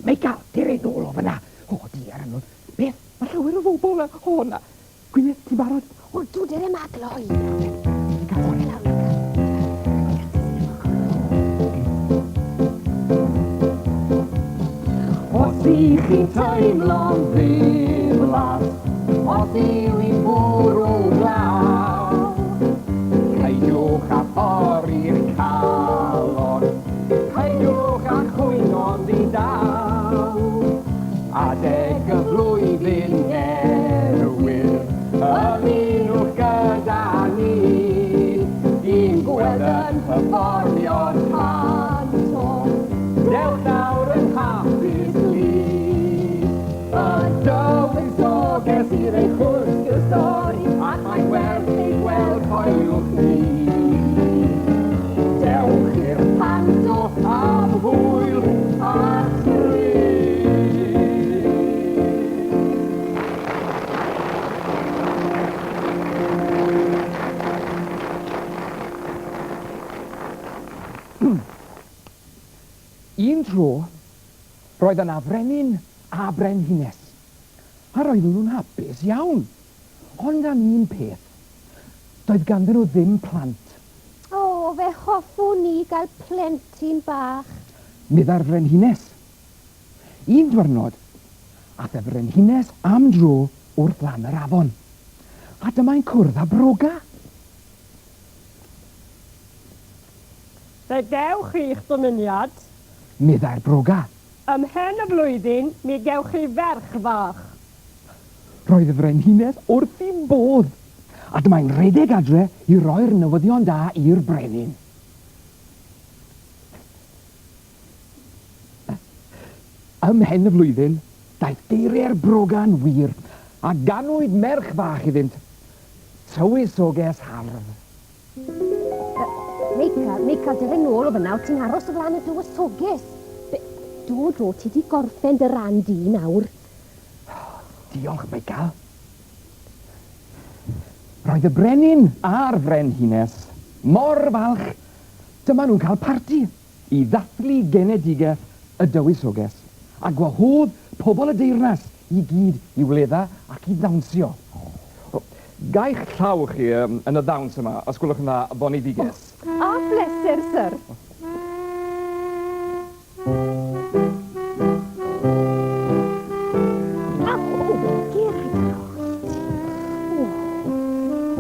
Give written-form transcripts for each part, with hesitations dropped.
Meical, dere nôl o fyna. O, diar annwl. Beth? Mae llawer o bobl yna. O, na. Gwyneth, ti'n barod? O, dw, dere ma, gloi. Ti'n cael hwn. Lawr, Meical. Os i chi'n teimlo'n ddiflas, os yw'n bwrw glaw, peidiwch â thorri'ch calon, peidiwch â chwyno'n ddi-daw. Adeg y flwyddyn newydd, ymunwch gyda ni, i'n gweld yn perfformio'r panto. Dewch nawr yn hapus lu. Y dywysoges i'r ei chwrs y stori, ac mae'n werth ei gweld coeliwch ni. Dewch i'r panto am hwyl a sgri. Un tro, roedd yna frenin a brenhines, a roedden nhw'n hapus iawn. Ond am un peth, doedd ganddyn nhw ddim plant. O, fe hoffwn i gael plentyn bach. Meddai'r frenhines. Un dwyrnod, ath y frenhines am dro wrth lan yr afon, a dyma'n cwrdd â broga. Fe gewch chi'ch dymuniad. Meddai'r broga. Ymhen y flwyddyn, mi gewch chi ferch fach. Roedd y frenhines wrth ei bodd, a dyma'n rhedeg adre i roi'r newyddion da i'r brenin. Ymhen y flwyddyn, daeth geiriau'r broga'n wir, a ganwyd merch fach iddynt, tywysoges hardd. Meical, Meical, dere nôl o fyna, wyt ti'n aros o flaen y dywysoges. Be- Do, do, ti di gorffen dy ran di nawr. Diolch, Meical. Roedd y brenin a'r frenhines mor falch. Dyma nhw'n cael parti i ddathlu genedigaeth y dywysoges, a gwahodd pobl y deyrnas i gyd i wledda ac i ddawnsio. O, Gai'ch llaw chi yn y ddawns yma, os gwelwch yn dda, foneddiges. A phleser, syr. A, o, Geraint, o, o.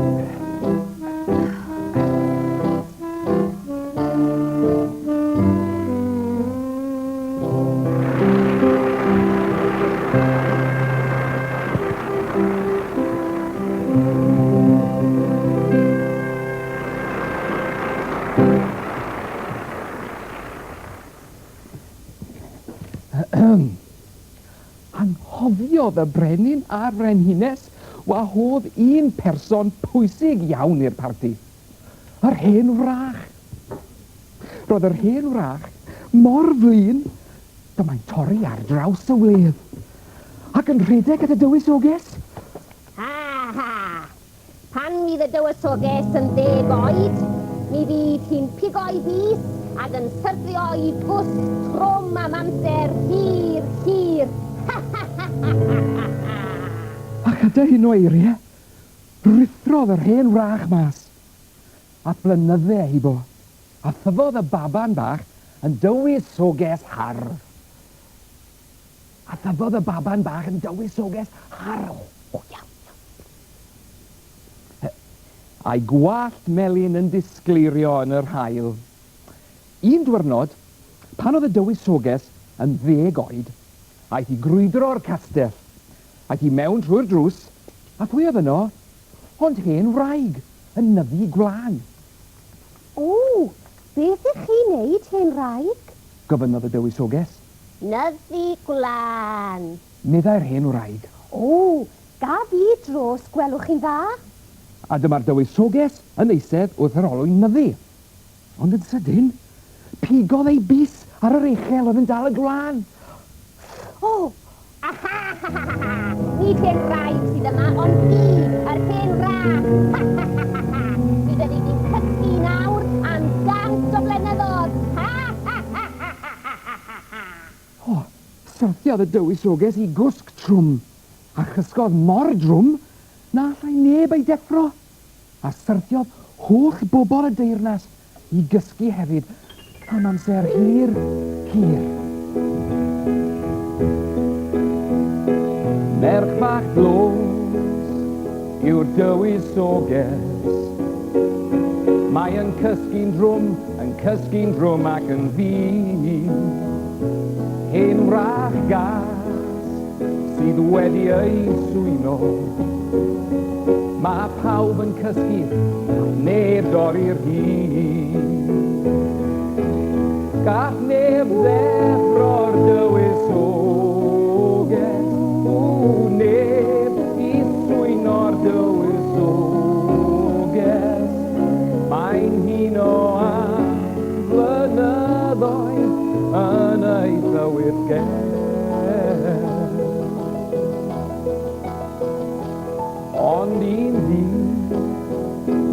Anghofiodd y brenin a'r frenhines wahodd un person pwysig iawn i'r parti. Yr hen wrach. Roedd yr hen wrach mor flin, dyma'n torri ar draws y wledd, ac yn rhedeg at y dywysoges. Ha, ha! Pan fydd y dywysoges yn 10 oed, mi fydd hi'n pigo'i bys ac yn syrthio'i gwsg trwm am amser hir, hir. Ha, ha, ha, ha, ha, ha, ha! A chyda hyn o eiriau, ruthrodd yr hen wrach mas, a blynydde heibo, a thyfodd y baban bach yn dywysoges hardd. A thyfodd y baban bach yn dywysoges hardd. O, iawn, iawn. A'i gwallt melyn yn disgleirio yn yr haul. Un dwyrnod, pan oedd y dywysoges yn 10 oed, aeth i grwydro'r castell. Aeth i mewn trwy'r drws, a phwy oedd yno? Ond hen wraig yn nyddu gwlân. O, beth ych chi'n neud, hen wraig? Gofynnodd y dywysoges. Nyddu gwlân. Meddai'r hen wraig. O, gaf i dro, os gwelwch chi'n dda? A dyma'r dywysoges yn eistedd wrth yr olwyn nyddu. Ond yn sydyn, pigodd ei bys ar yr echel oedd yn dal y gwlân. O, aha, ha, ha, ha, ha! Nid hen wraig sydd yma, ond fi, yr hen wrach. Ha, ha, ha, ha, ha! Mi fyddi di'n cysgu nawr am 100 o flynyddoedd. Ha, ha, ha, ha, ha, ha, ha, ha! O, Syrthiodd y dywysoges i gwsg trwm, a chysgodd mor drwm na allai neb ei deffro, a syrthiodd holl bobl y deyrnas i gysgu hefyd am amser hir, hir. Merch fach dlws yw'r dywysoges. Mae yn cysgu'n drwm, yn cysgu'n drwm ac yn ddu. Hen wrach gas sydd wedi ei swyno. Mae pawb yn cysgu, gall neb dorri'r hun. Gall neb ddeffro'r dywysoges, ww, neb i swyno'r dywysoges. Mae'n huno am flynyddoedd yn ei thywyll Ond un dydd,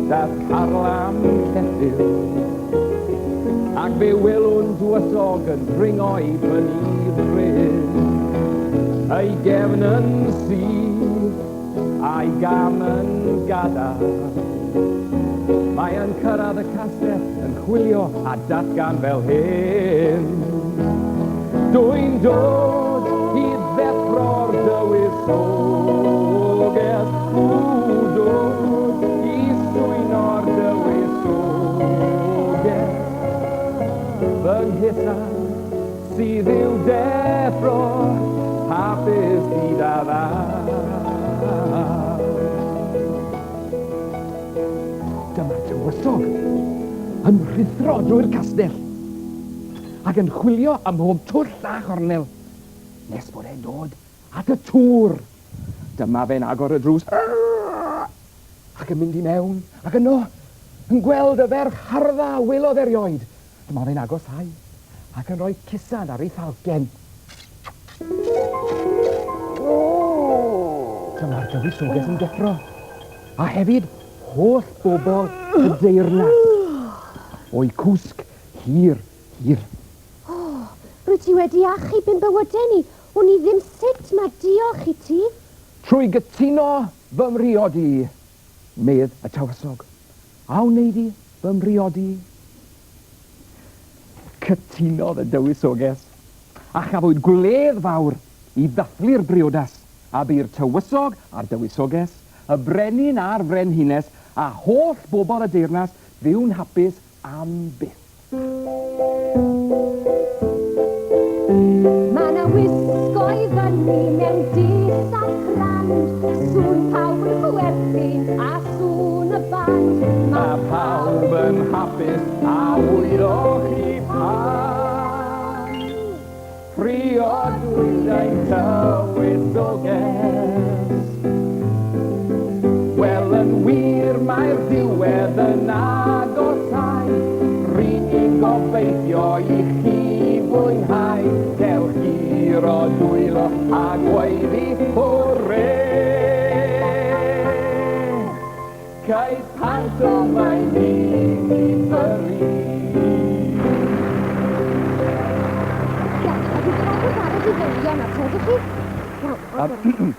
daeth carlam ceffyl, ac fe welwn dywysog yn dringo i fyny bryn, ei gefn yn syth, a'i gam yn gadarn. Mae yn cyrraedd y castell, yn chwilio a datgan fel hyn. Dwy'n dod i ddeffro'r dywysoges, ww, dod i swyno'r dywysoges. Fy nghusan sydd i'w deffro, hapus hyd a ddaw. Dyma'r tywysog yn rhuthro drwy'r castell ac yn chwilio ym mhob twll a chornel nes bod e'n dod at y tŵr. Dyma fe'n agor y drws ac yn mynd i mewn, ac yno, yn gweld y ferch hardda a welodd erioed. Dyma fe'n agosáu ac yn rhoi cusan ar ei thalcen. Dyma'r dywysoges yn deffro, a hefyd holl bobl y deyrnas, o'u cwsg hir, hir. O, rwyt ti wedi achub ein bywydau ni. Wn i ddim sut mae diolch i ti. Trwy gytuno fy mhriodi i, medd y tywysog. A wnei di fy mhriodi i? Cytunodd y dywysoges, a chafwyd gwledd fawr i ddathlu'r briodas, a bu'r tywysog a'r dywysoges, y brenin a'r frenhines, a holl bobl y deyrnas fyw'n hapus am byth. Mae 'na wisgoedd fyny mewn dillad crand, sŵn pawb yn chwerthin a sŵn y band. Mae pawb yn hapus a wyddoch chi pam. Priodwyd ein tywysoges. Wel, yn wir, mae'r diwedd yn agosáu. Ry'n ni'n gobeithio i chi fwynhau. Cewch guro dwylo a gweiddi hwrê! Cais pantomaim i chi ddyrru. Ia, a dwi'n cofio barod i ddelio nawr, te, ydych chi? Nawr,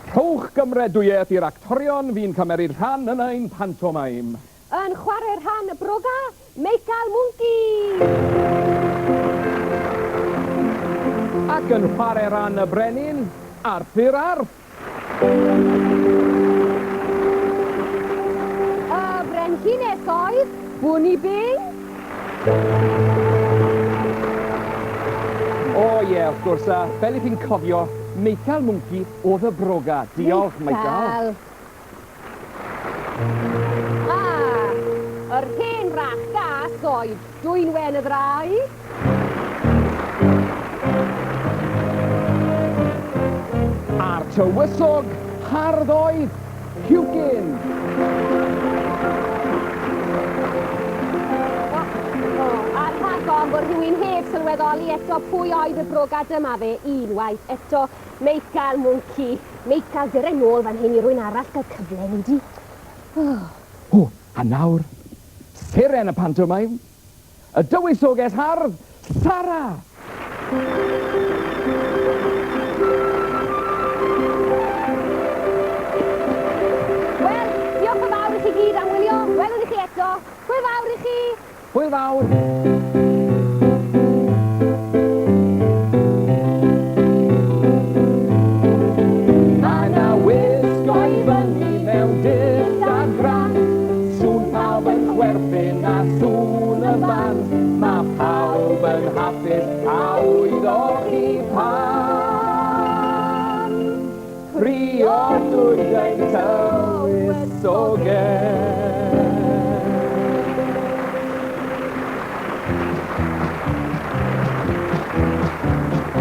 Rhowch gymredwyaeth i'r actorion fu'n cymeryd rhan yn ein pantomaim. Yn chwarae rhan y broga, Meical Mwnci! Ac yn chwarae rhan y brenin, Arthur Arth! Y frenhines oedd Bwni Bing. O ie, wrth gwrs, a fel 'y chi'n cofio, Meical Mwnci o'dd y broga. Diolch, Meical. Meical. A, yr hen wrach gas oedd Dwynwen y Ddraig. A'r tywysog hardd oedd Huwcyn. A rhag ofn bod rhywun heb sylweddoli eto pwy oedd y broga, dyma fe unwaith eto, Meical Mwnci. Meical, dere nôl fan hyn i rywun arall gael cyfle, wnei di? O, a nawr, seren y pantomaim, y dywysoges hardd, Sara! Hwyl fawr! Mae 'na wisgo i fyny mewn dillad grand, Sŵn pawb yn chwerthin a sŵn y band. Mae pawb yn hapus a wyddoch chi pam. Priodwyd ein tywysoges.